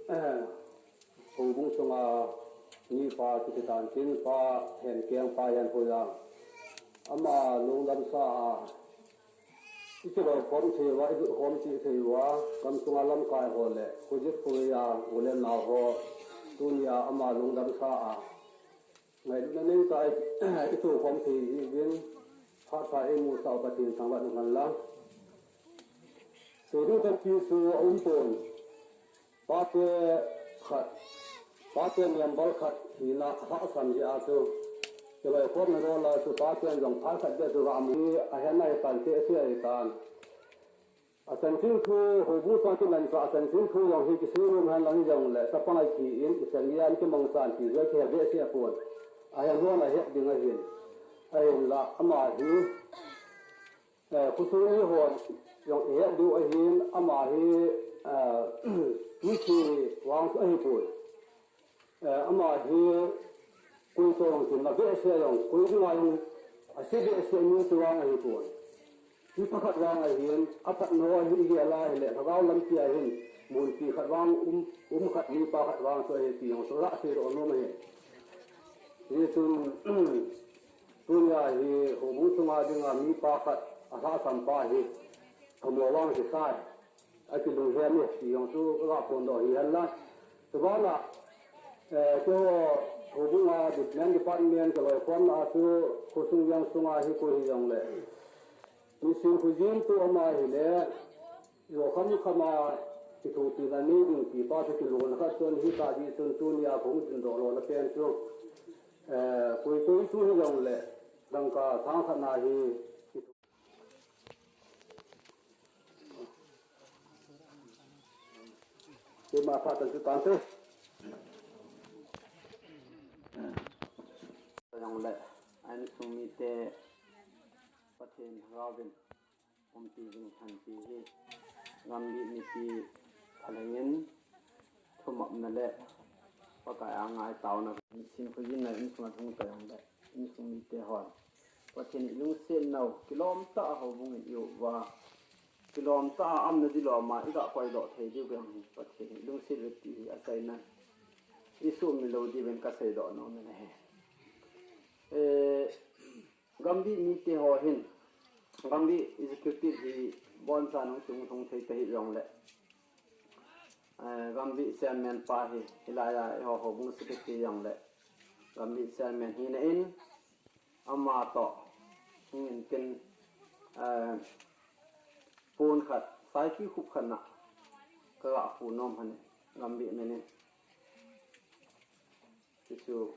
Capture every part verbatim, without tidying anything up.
Houbung sunga mipa kiti tan tin, Pa Henkeng, Pa Henhuiya, ama lungdam sa a, i kiloi khom thei uva, i lut khom thei uva, gam sunga lamkai ho le, khojit khojia u le nao ho, tunia ama lungdam sa a, ngailutna nei ta i, i tou khom thei hi vin, phat pha i mu sa u Pathen thangvah in um hen lang. Sei ding tampi chu a um pon. Pate khat, pate member khat hina a hahsam jeh a chu, kiloi khomna dol a chu pate jong phat khat beh chu gam hi a hen a hi tan, te a sia hi tan. A chanchin thu, houbung sunga kimanchah a chanchin thu jong hi kisei nom hen lang, hijongle chapang a thi in, i chan gei a i kimangchan ti jong kihe behseh pon. A hen hon a het ding ahin. Ahinla ama hi, eh, khosung mi hon jong i het diu ahin, ama hi, eh, mithi vang chu ahipoi. Eh, ama hi koi toh jong kin na behseh jong, koi dinga jong ase behseh mi chu vang ahipoi. Mi pakhat vang ahin, aphatna ho hi i gel a hile, lhagao lampi a hin, munpi khat vang um, um khat, mipa khat vang chu ahi ti jong chu la seidoh nom ahi. Hichun, tunia hi houbung sunga dinga mipa khat a lhahsam pa hi, thamo vang kisai. A kilunghem e, ti jong chu ka ga phondoh hi hen lang. Chubana, eh, keiho houbung a department, department kiloi khomna a chu khosung veng sunga hi koi hijongle, Mission Khojin tu ama hile, jo kham kham a kithopina nei ding ti pa chu kilungna khat chun hi ta di chun tunia kahung dingdoh lona pen chu, eh, koi koi tu hijongle, dangka sang khat na hi Keima phat chan chu tante. Jong le, a insung mite Pathen Lhagao vin umpi jing hen ti hi, Gambih mipi thalheng in thumopna le Pakai a ngaitaona, Mission Khojin na insung a hung ta jong le, insung mite hon Pathen i lungset nau, kilom tah a houbung in i uva, kilom tah a amna dilom a i ga koidoh thei diu vang hi Pathen i lungset uve ti hi achaina i sumil lou diuvin ka seidoh nom in ahi. Eh, Gambih mite ho hin, Gambih executive hi bonchan hung tung hung thei ta hijongle, eh, Gambih chairman pa hi, hilai a eiho houbung secretary jongle, Gambih chairman hina in, ama toh hung in tin, eh, pon khat, saipi khup khat na ka ga pu nom ahi, Gambih min in. Hichu,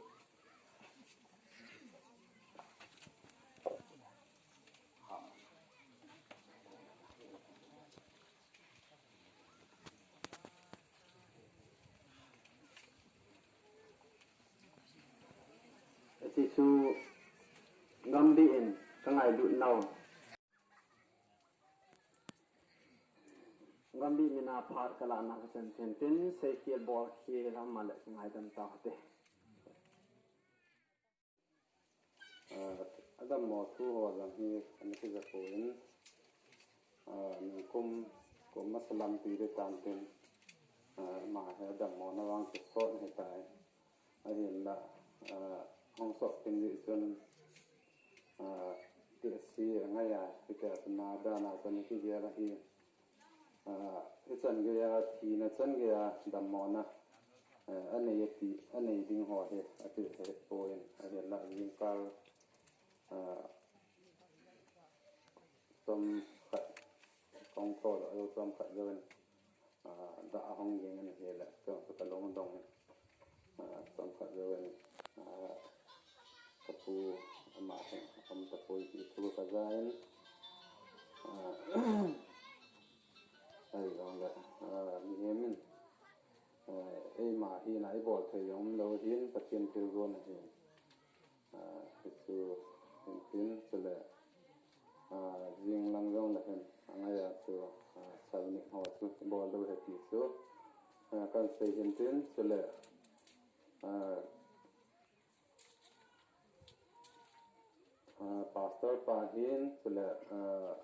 hichu Gambih in ka ngailut nau. Gambih min a phat ka lahna ka chan chen tin, seikhel bolkhel ama le ka ngaidam tau hite. Ah, adammo thu ho jong hi ana kija poi, ah, ningkum kum masa lam ti ding tan tin, ah, ama hi adammona vang chu sot ahitai. Ahinla, ah, hung sot tin jeh chun, ah, tehse angai a, hiti a chun na dan a chun kigel ahi. Ah, hichan geiya, thina chan geiya, dammona, eh, anei ati, anei ding ho hi, ati he poi, ahinla jingkah, ah, chomkhat, kong thol, ajo chomkhat jouvin, ah, dah ahung jing in ahile, chomkhat ka lungdong in. Ah, chomkhat jouvin, ah, ka pu ama hin aum tapoi ti thu ka ja in, ah, ahijongle, ah, mihem in, ah, eima hina i bol thei jong umlou hin Pathen thilgon ahin, ah, hichu hin tin chule, ah, jing lang jongle hin, angaiya chu, ah, salnik ho chu i bol lou ahi ti chu, ah, kan sei hin tin chule, ah, ah, pastor pa hin, chule, ah,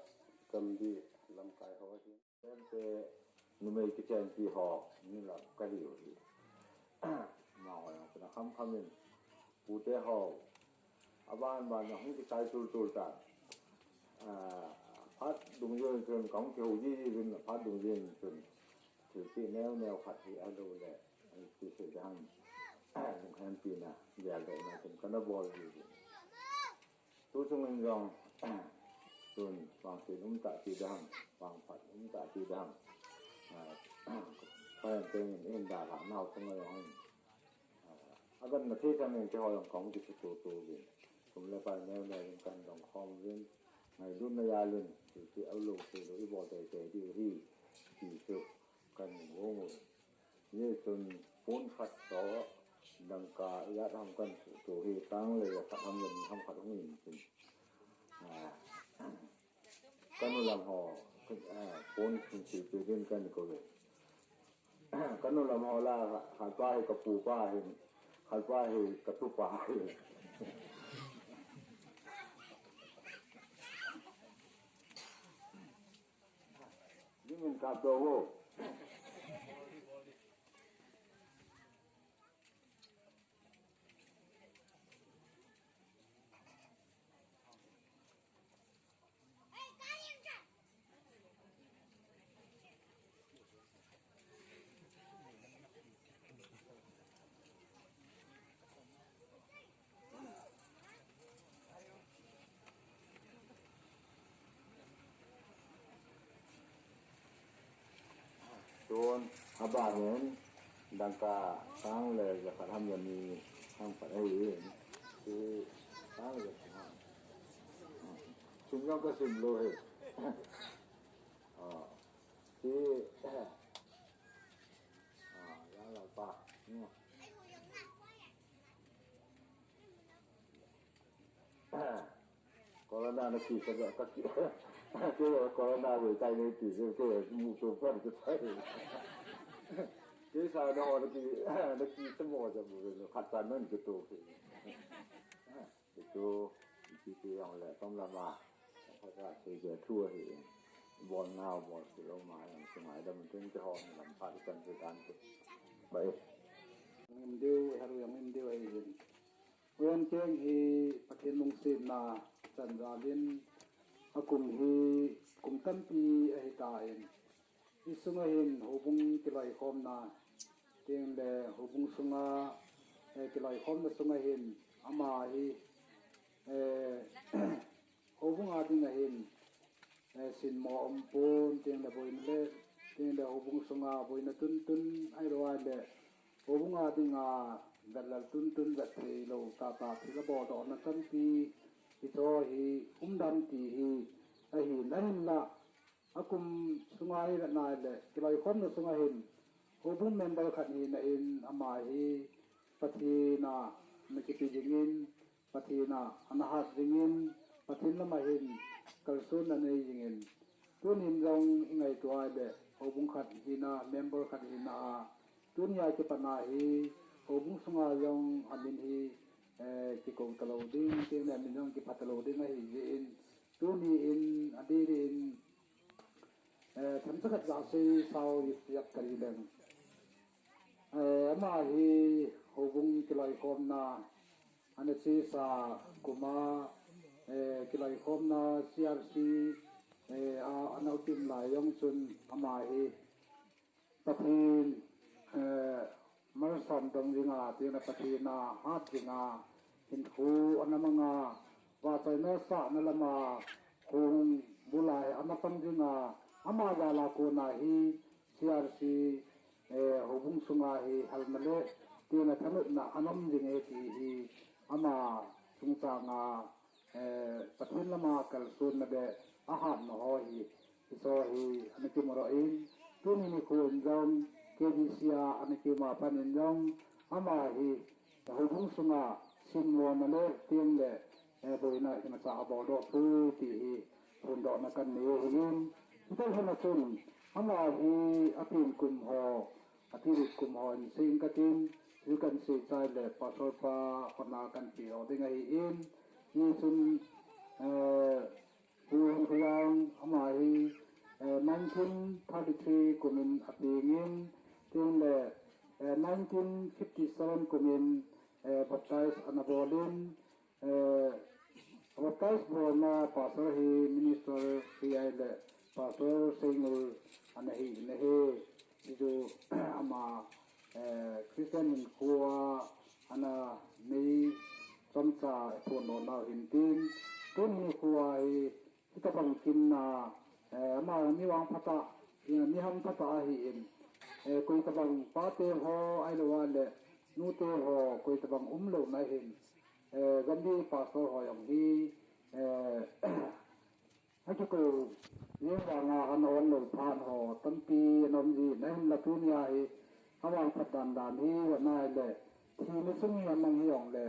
Gambih lamkai ho hin. Te, Numei kichenpi ho, ni la ka hiu hi. Amaho jong chun akham kham in, pute ho, aban ban jong hung kichai tul tul tan. Ah, phat dungjuiyin chun, kahung kihou jiji uvin, phat dungjuiyin chun, thilpeh neo neo khat hi ahilou le, ipi sei ding ham, lunghempina, geldohna chun kana bol jiji uvin. Tu chungin jong, tun, vangset um tah ti ding ham, vangphat um tah ti ding ham. Ah, Pathen tengin, in dalhah nau chunga jong hin. Ah, agamna thei chan in keiho jong kahung kisututu uvin. Sum le pai neo neo in kana dong khom uvin. Ngailutna jal in, thilpeh aum lou, thilpeh lou, ibol teitei diu ahi, ti chu kana mu uvin. Hichun pon khat toh dangka ijat ham kana suhto hi, tang le jakhat ham le ni ham khat hung in chun. Ah, kanu lam ho, ah, pon sung sipeh din kana kou ve. Kanu lam ho la, khat pa hi kapu pa ahin, khat pa hi katu pa ahin. Lim in kap doh o. Tun, aban in, dangka sang le jakhat ham le ni ham khat ahi in. Ti sang le jakhat ham. Sim jong kasim lou hi. Ah, ti, ah, ya la pa. Hmm. Corona na kisa ka, ka ki, ke corona ve tai nei ti, ke, ke mu tu pa ke tai. Ke sa na ho na ki, na kisa mo ja bu ve, khat sa nan ke tu ke. Ke tu, ki ti jong le, tom lama. Khat sa ke ke tu hi. Bol nau, bol si lou ma, jong si ngaidam tu ke ho ni lam pa tu kan tu tan tu. Bai. Ngim deu, haru jong ngim deu ai jin. Ven keng hi Pathen lungsetna chan jal in, akum hi kum tampi ahi tan, hi sunga hin houbung kiloikhomna, teng le houbung sunga, eh, kiloikhomna sunga hin ama hi, eh, houbung a dinga hin, eh, sinmo umpon, teng le boina le, teng le houbung sunga boina tuntun, ahilou le, houbung a dinga vetlal tuntun vet theilou tah tah thil abol dohna tampi, hiche hi umdan ti hi ahin, ahinla, akum sunga hi vetna le, kiloikhomna sunga hin, houbung member khat hina in ama hi Pathen a ana kipe jingin, Pathen a ana hat jingin, Pathen lama hin kalsonna nei jingin, tunin jong i ngaito a le, houbung khat hina, member khat hina a, tunia kipat a hi, houbung sunga jong amin hi, eh, kikou talou ding, teng le amin jong kipha talou ding ahi jeh in, tuni in, adeh in, eh, themcha khat gasei sao ijat kari leng. Eh, ama hi houbung kiloikhomna, ana chesa kuma, eh, kiloikhomna C R C, eh, a, ana utin lai jong chun ama hi Pathen, eh, malsom dong dinga, teng le Pathen a hat dinga, hinkho ana manga, vahchoina sahna lama, khongbul a hi ana pang dinga, ama jal a kona hi, C R C, eh, houbung sunga hi halna le, teng le thanopna ana um ding e ti hi, ama chungchanga, eh, Pathen lama kalsonna le ahatna ho hi, hiche hi ana kimu doh in, tuni nikho in jong, K B C a ana kimu a pat in jong, ama hi, houbung sunga simlona le, teng le, eh, boina imacha abol doh poi ti hi, phondohna kanei ahin, hiche hin a chun, ama hi apen kum ho, athi lut kum ho in sei inge katin, hiche kan sei chai le Pastor pa hon a kan pe doh ding ahin, hichun, eh, Pu Hengkholang ama hi, eh, Nineteen thirty-three kumin apengin, tin le, eh, nineteen fifty-seven kumin, eh, baptize ana bolin, eh, baptize bolna pastor hi minister P I le pastor Sengul ana hi, ana hi, idu ama, eh, Christian hinkhoa ana nei chomcha ipon lo nau hin tin, tuni nikhoa hi, Hitabang kinna, eh, ama mi vangphatah, eh, mi hangphatah ahin, eh, koi tabang pate ho, ahilou le, nute ho, koi tabang umlouna hin, eh, Gandhi pastor ho jong hi, eh, akikou, jeng vanga ana hon lou phat ho, tampi ana um ji, ahinla tunia hi, avangphat dan dan hi, ana le, thina sung hi ana hi jong le,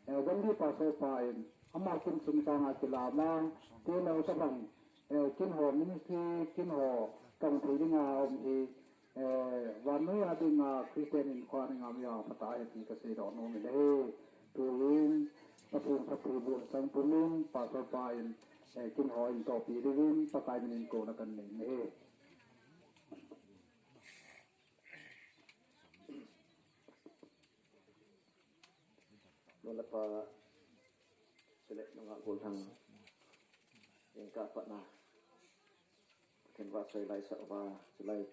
Eh, Gandhi pastor pa in, ama kin sung changa kilama, tin le tabang, eh, kin ho ministry, kin ho tong thei dinga um hi, eh, vannoi a dinga Christian hinkhoa dinga mi vangphatah ahi ti kasei doh nom in ahi. Tuhin, Pathen phatthei boh chang pumin, pastor pa in, eh, kin ho in tohpi dingin, Pakai minin kouna kanei in ahi. Nu le pa, chule nungah gollhang, jingkah patna, Pathen vahchoi laisah uva, chulai,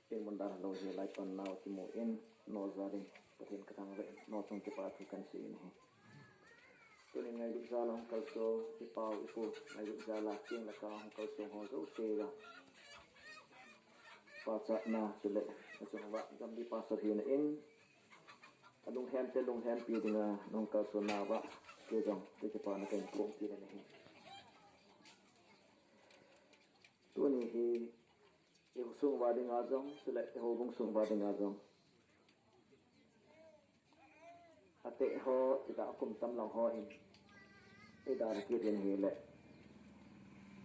teng mun dan lou hi lai pan nau kimu in, nojal in, Pathen kathangvah in, nochung kipa thu kansei in ahi. Tuni ngailut jal a hung kalsong, ipa u ipu, ngailut jal a, ching le kang a hung kalsong ho jouse a. Pachatna, chule, achung uva, Gandhi pastor hina in, alunghem te lunghempi dinga, nung kalsonna uva, kei jong, kei kipana kahin phong kit in ahi. Tuni hi, i insung uva dinga jong, chule, i houbung sung uva dinga jong. Ateh ho, ida akum tam lang ho in. Ida kit in ahile.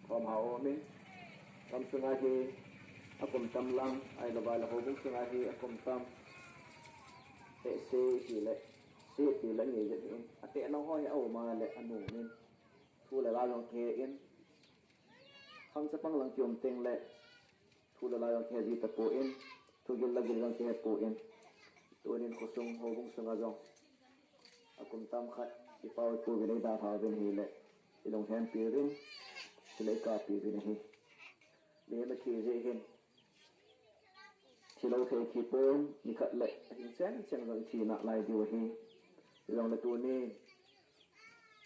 Thom ha um in. Gam sunga hi akum tam lang, ahilou le houbung sunga hi akum tam. Tehse hile, se hile ngei jeng in. Ateh lang ho hi aum a le anom in. Thu le la jong kihe in. Khang chapang lang kium teng le. Thu le la jong kihe ji tapon, thugil lagil jong kihe pon. Tunin khosung houbung sunga jong. Akum tam khat, ipa u ipu uvin eidalha uvin ahile. Ilunghempi uvin, chule ikappi uvin ahi. Mihem athi jeh hin. Thilou thei thipon, nikhat le, ahing chen chen jong ithi nalai diu ahi. Hijongle tunin.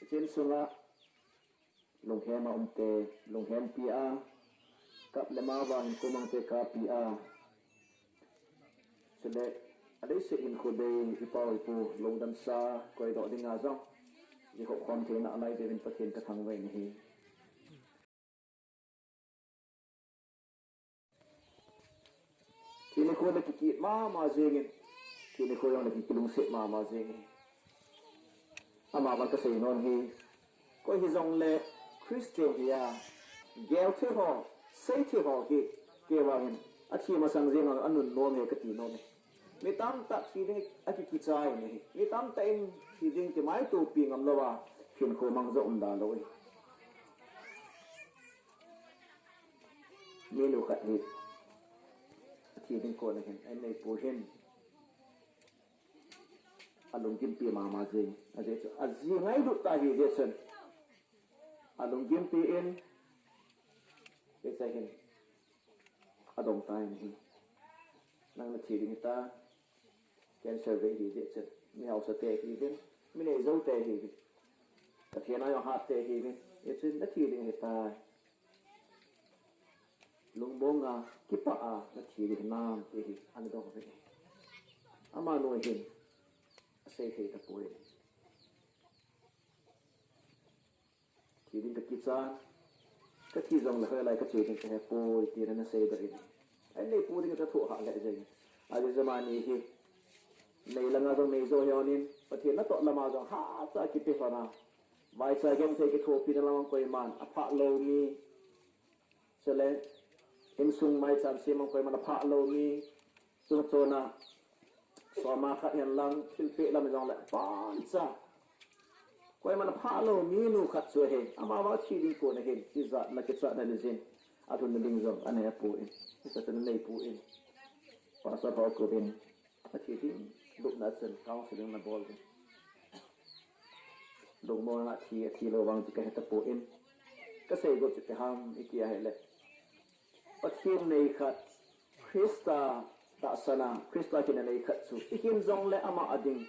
Ichen sunga, Lunghem a umte, lunghempi a, kap le mao vangin kumangte kappi a. Chule, aleiset hinkho dei, ipa u ipu, lungdamsa, koidoh dinga jong. Jikhoh khom theina alai diuvin Pathen kathangvah in ahi. Thina nikho le kikit mama jengin, thina nikho jong le kikilungset mama jengin. Ama vang kasei nom hi, koi hijongle Christian hi a, gel thei ho, sei thei ho hi, kei vangin, athi masang jeng a anun nom e kati nom e. Mi tamtah thi ding akikichai in ahi. Mi tamtah in thi ding kimaitopi ngam louva, hinkho mang jo um da lou e. Minu khat hi, athi ding kon ahin, a inneipu hin, alunggimpi mama jeng, ajeh chu, aji ngailut tah ahi jeh chun, alunggimpi in, hiche hin, adong tan ahi. Nang nathi ding hita, cancer vei ahi jeh chun, mi haosa te ahiuvin, mi neijou te ahiuvin. Pathen a jong hat te ahiuvin, hichun nathi ding ahitai. Lungmonga, kipah a, nathi ding hinam, ti hi, ana dong uve. Amanu hin, asei thei tapoi. Thi ding kakichan, kathi jongle hoilai kache ding kahepoi, tin ana seidoh in. A inneipu ding kathoh hah lheh jeng. Ajeh chu amani hi, nei langa jong neijou hih in, Pathen natoh lama jong hatah a kipe lhon a. Vaicha genthei kithopina lama koiman aphah lou mi. Chule, insung maicham sem a koiman aphah lou mi, chungchona, soma khat hen lang, thilpeh lam jongle, pancha. Koiman aphah lou minu khat chu ahi, amavang thi ding kon ahin, tijatna kichatna neijin. Alhunna ding jong anei apoi. Hiche chu anei poi. Pastor ho kou in, athi ding lupna chan counseling anabol ding. Lungmonna athi, athi lou vang chu kahe tapoi. Kasei got chu ipi ham iti ahile, Pathen nei khat, Christa tahsan a, Christa kina nei khat chu ihin jongle ama a ding,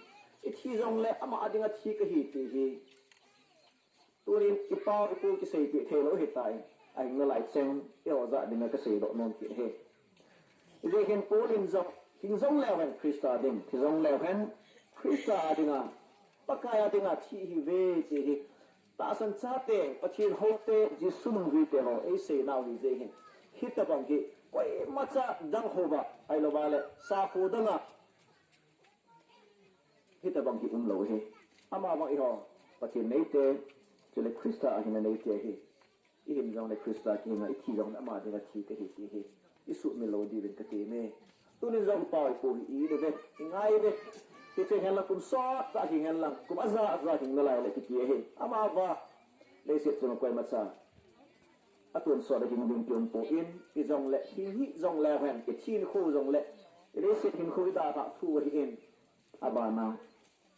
ithi jongle ama a ding a thi kahi ti hi tunin ipa ipu kiseipeh theilou ahitai. Ahing nalai cheng, eiho jah dinga kaseidoh nom kit ahi. Hijeh hin Paul in jong, hing jongleu hen Christa ding, thi jongleu hen Christa a dinga, Pakai a dinga thi ihiuve ti hi tahsan chate, Pathen houte, Jesu nungjuite ho eiseinau hijeh hin, hitobang hi koimacha dang houva, ahilouva le sakho danga hitobang hi umlou ahi. Amavang eiho Pathen neite, chule Christa a hina neite ahi. Ihin jongle Christa kihinga, ithi jongle ama dinga thi kahi ti hi isuhmil lou diuvin kateme. Tunin jong ipa ipu hi ihiuve, ingaiuve. Hiche henlang kum sot tah hing henlang, kum aja aja hing nalai le kiti ahi. Amavang leiset chunga koimacha atonsot a hing ding kiumpoi. Ijongle hing hih jongleu hen, ithi hinkho jongle, ileiset hinkho idalhah thu ahin, abana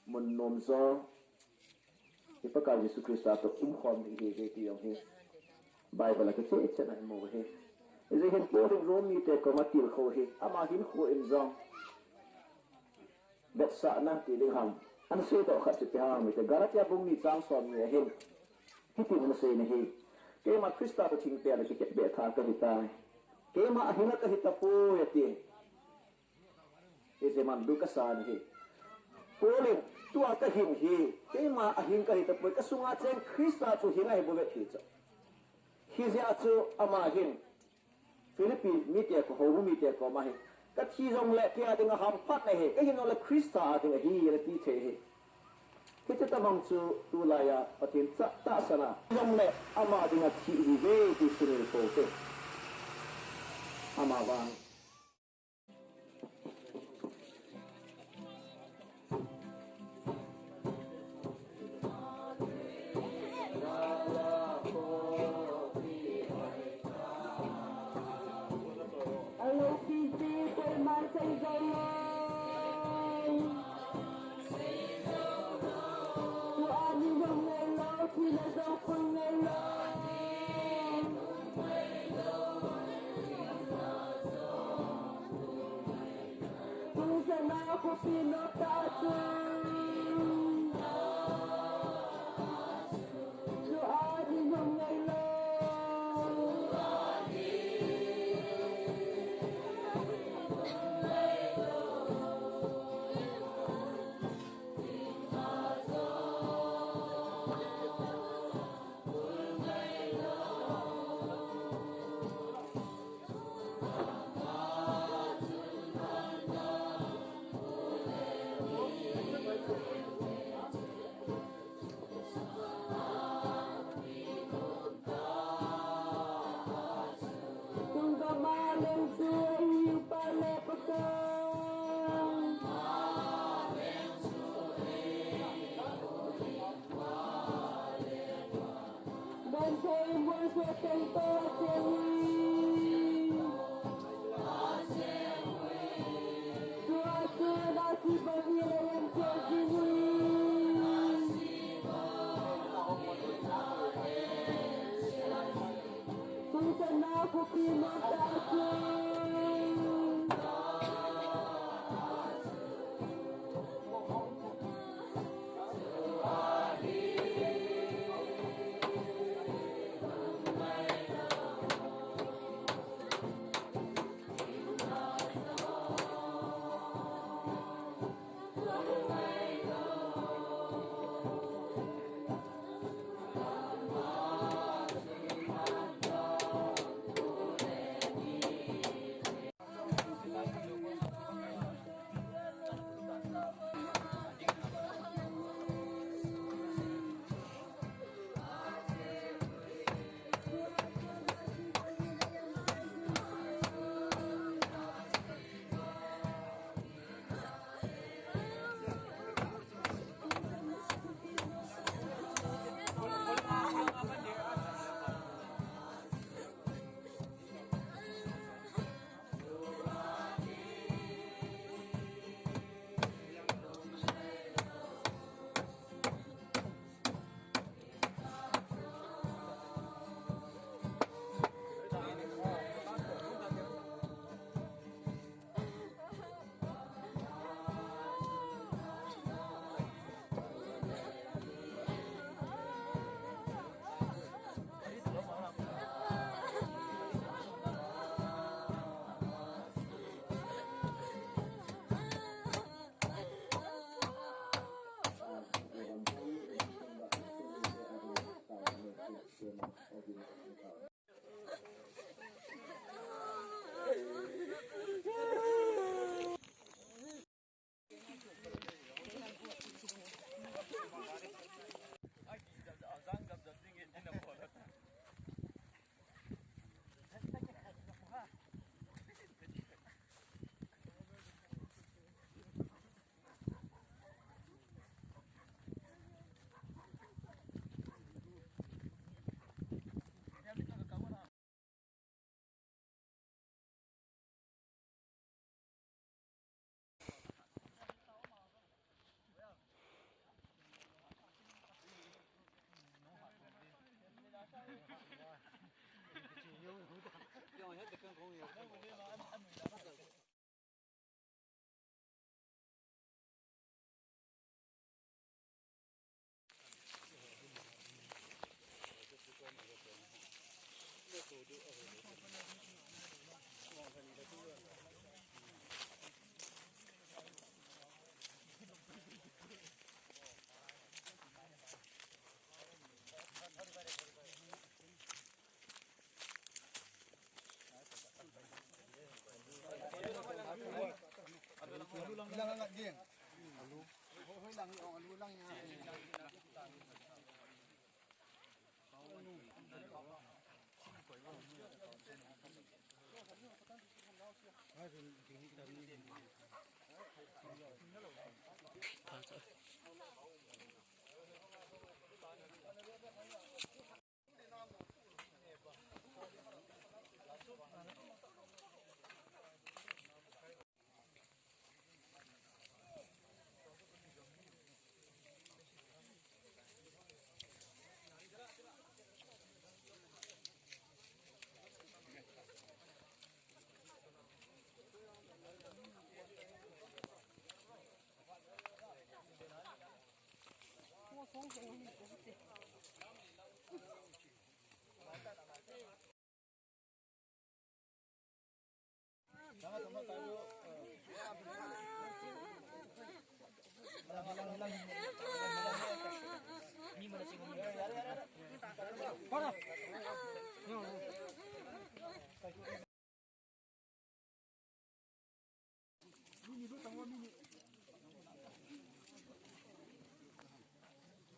mun nomjo iPakai Jesu Christa toh umkhom ding ihiuve ti jong hi Bible a kicheh cheh a imu ahi. Hijeh hin Paul in Rome mite koma tilkhou hi ama hinkho in jong vetsahna ti ding ham, anaseidoh khat chu ipi ham itile, Galatia bung ni chang somni a hin hitin anasei ahi: Keima Christa toh thingpel a kikhetbeh tha kahitai. Keima ahinga kahitapoi ati. Hiche manlu kasan ahi. Paul in, tua kahin hi keima ahin kahitapoi, kasunga cheng Christa chu hing ahibouve ti chu. Hijeh a chu ama hin Philippi mite ko, houbung mite koma hi, kathi jongle kei a dinga hamphatna ahi, kahin jongle Christa a dinga ahi, anati thei ahi. Hiche tobang chu tulai a Pathen cha tahsan a jongle ama dinga thi ihiuve ti sumil pou te. Amavang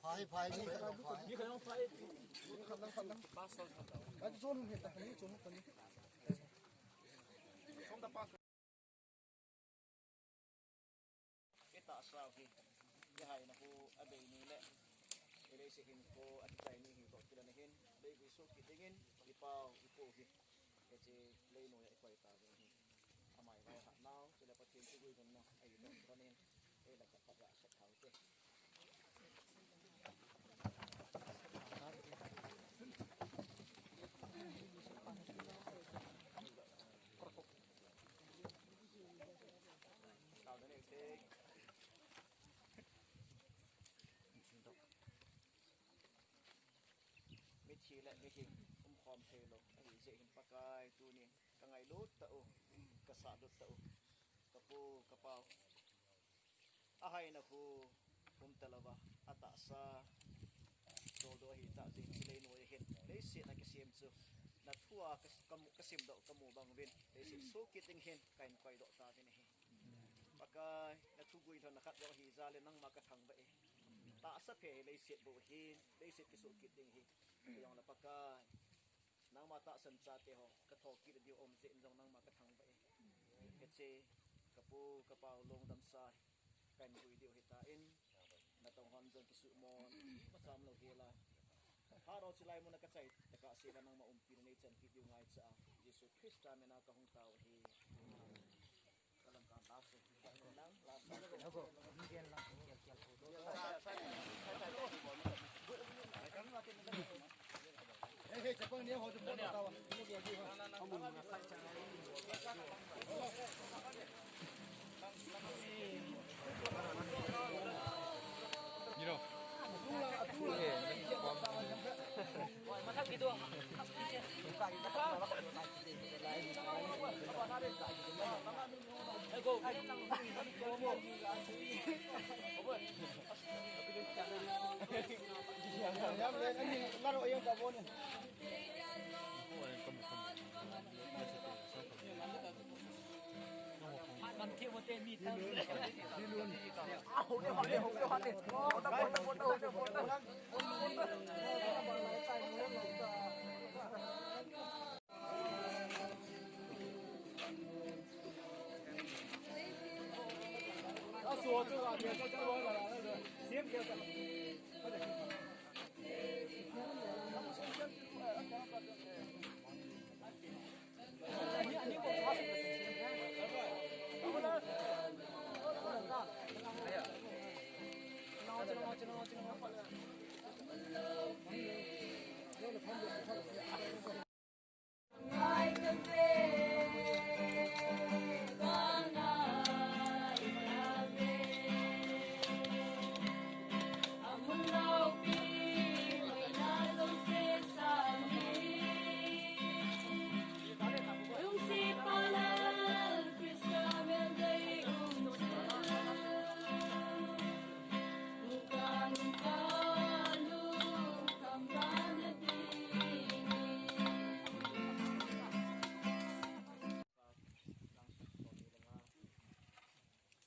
Phai, phai, mi khat lang phai. Mi khat lang phai. Khat lang, khat lang. Khat chun hung hita, khat chun hung hita. Itahsa u hi, ihaina khu abei ni le, ileiset hinkho akichai ni hi toh kilan ahin, leigui soh kit dingin, ipao, ipu hi, hiche leinoiya ikoi ta ding ahi. Amai vai hatnau, chule Pathen thugui lhunna, ahi toh kilan ahin, eila khat khat ga sat thau te. Mithi le mihing umkhom theilou ahi jeh hin Pakai tuni kangailut tah u, kasahlut tah u, kapu, kapau. Ahaina khu umta louva, atahsa, soldoh ahitah jeh in, hiche leinoiya hin, leiset a kisem chu, nathua ka, kamu, kasimdoh, kamu bang uvin, leiset soh kit ding hin, kahin koidoh tauvin ahi. Pakai, nathugui lhon khat jong ahi jal in, nangma kathangvah e. Tahsa phe hi leiset bou ahin, leiset kisoh kit ding ahi. Hijongle Pakai, nangma tahsan chate ho, kathoh kit diu um jeh in jong nangma kathangvah e. Hiche, kapu, kapau lungdamsa, kahin vui diu ahitan, natong hon jong kisuhmon, macham lou hel a. Phat ho chulai muna kachai tokah seh uva nangma umpi na neichan kit diu ngaicha a, Jesu Christa mina kahung tao ahi.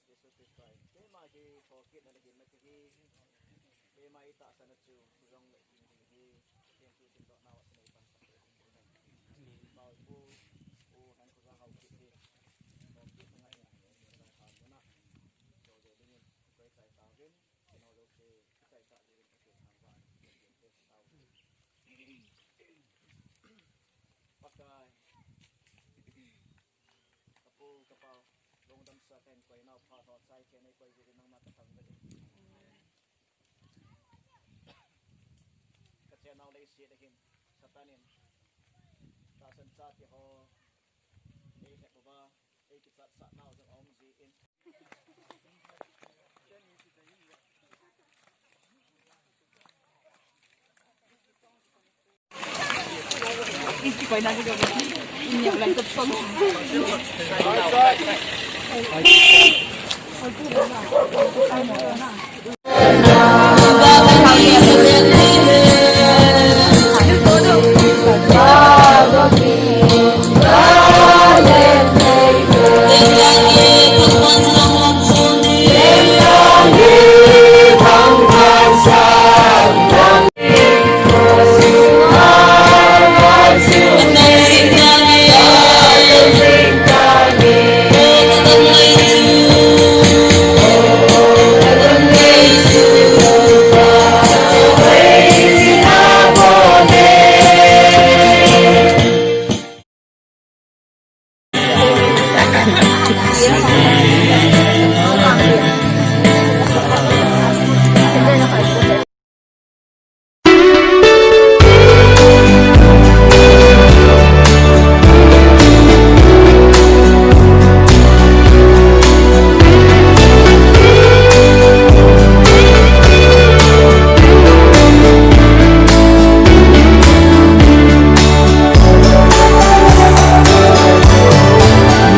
Jesu Christa in keima kithokitna le hinna kahi, keima itahsan a chu, khojong le hing ding hi, Pathen thu simdoh nau a chu nei pan sak ding ahi. Pau pu, u hen khojong hau kit hi, thokitna ngai in, khojong hau muna, jo jo ding in, koi chai tauvin, kino jouse, kichai tah ding in, Pathen thangvah in, Pathen thangvah in. Pakai. Ka pu, ka pa, lungdam sa kahin koi nau phat ho, chai khen nei koi jeh in nangma ka thangvah in. Ka chennau leiset a hin, Satan in, tahsan chate ho, ei hep uva, ei kichat sah nau jong aum jeh in.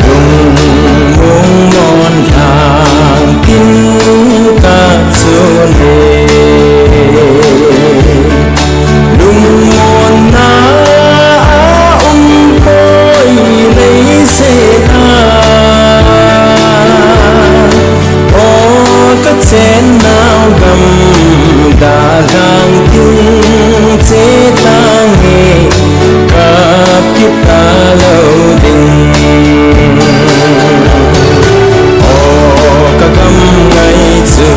Lungmong mon lhang tin ka chun e, lungmonna a um poi leiset a, o ka chennau gam dalhang tin che tange. Kap kit talou ding. O ka gam ngai chu,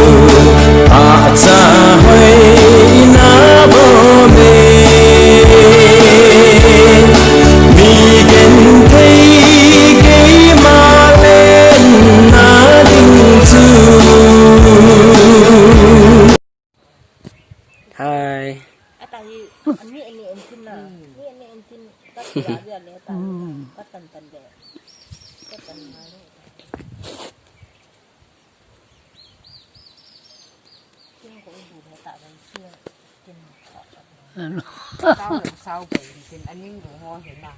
acha hoina bou me. Mi genthei keima lenna ding chu. Hai. Ata hi, ani, ani entin na. Ni, ani entin, tat ya, ya le, ta. Tat tan tan le. Tat tan na le. Tin ko bu le ta ban si. Tin. Ano. Sao, sao ko tin, aning ko ho he na.